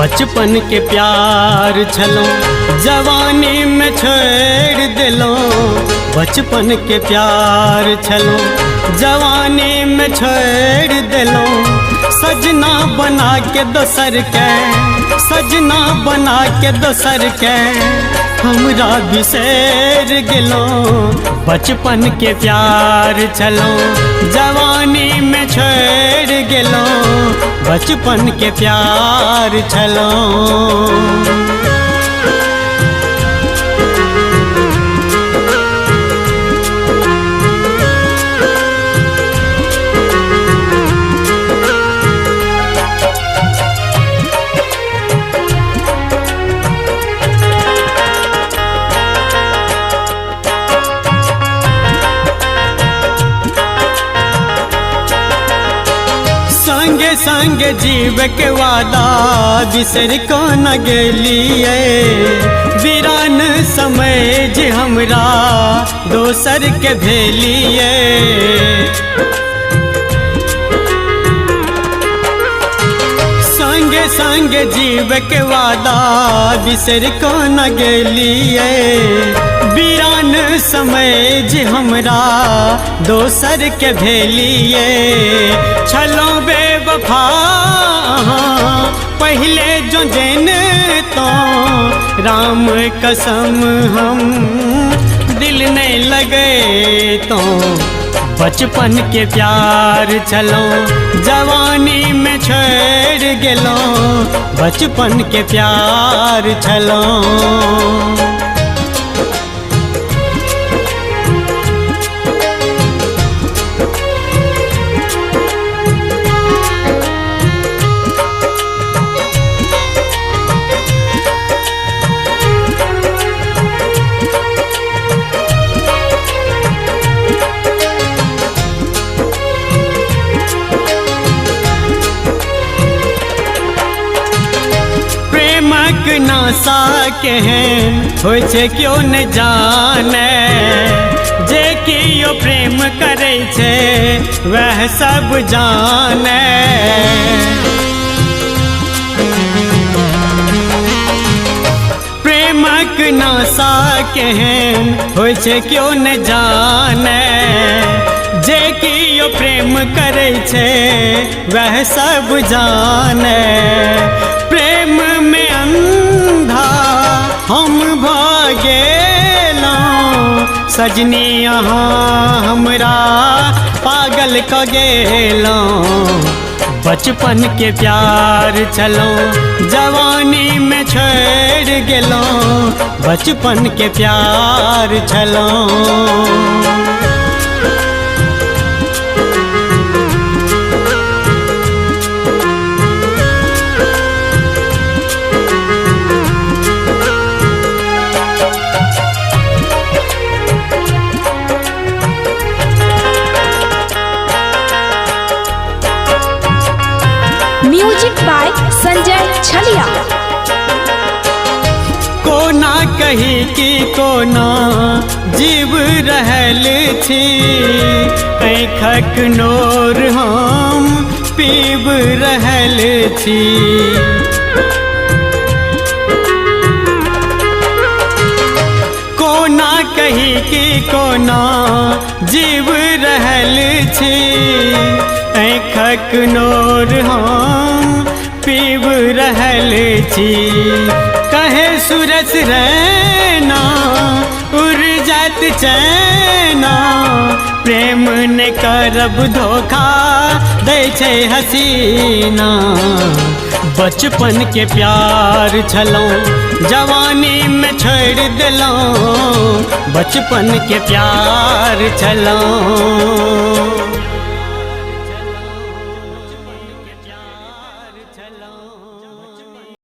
बचपन के प्यार छलहुँ जवानी में छोड़ देलहुँ। बचपन के प्यार छलहुँ जवानी में छोड़ देलहुँ। सजना बना के दोसर के, सजना बना के दोसर के हमरा बिसर गेलहुँ। बचपन के प्यार छलहुँ जवानी में छोड़ गेलहुँ। बचपन के प्यार छलहुँ। संगे संगे जीव के वादा बिसर को न गेलिए। वीरान समय जे हमरा दोसर के भेलिए। संगे संगे जीव के वादा बिसर को न गेलिए। वीरान समय जे हमरा दोसर के भेलिए। छलो बेवफा पहले जो जन तो राम कसम हम दिल नहीं लगे तो। बचपन के प्यार छलहुँ जवानी में छोड़ गेलहुँ। बचपन के प्यार छलहुँ। प्रेमक नासा केहन होइ छै क्यो न जाने। जे कियो प्रेम करै छै वएह सब जाने। प्रेमक नासा केहन होइ छै क्यो न जाने। जे कियो प्रेम करै छै वएह सब जाने। प्रेम में अंधा हम भऽ गेलहुँ। सजनी अहाँ हमरा पागल कऽ गेलहुँ। बचपन के प्यार छलहुँ जवानी में छोड़ गेलहुँ। बचपन के प्यार छलहुँ। म्यूजिक बाय संजय छलिया। कोना कही कि कोना जीव रहल छी। आँखक नोर हम पीब रहल छी। कोना कही कि कोना जीव रहल छी। आँखक नोर हम पीब रहल छी। कहे सूरज रैना उड़ जात चैना। प्रेम ने करब धोखा दै छै हसीना। बचपन के प्यार छलहुँ जवानी में छोड़ देलहुँ। बचपन के प्यार छलहुँ।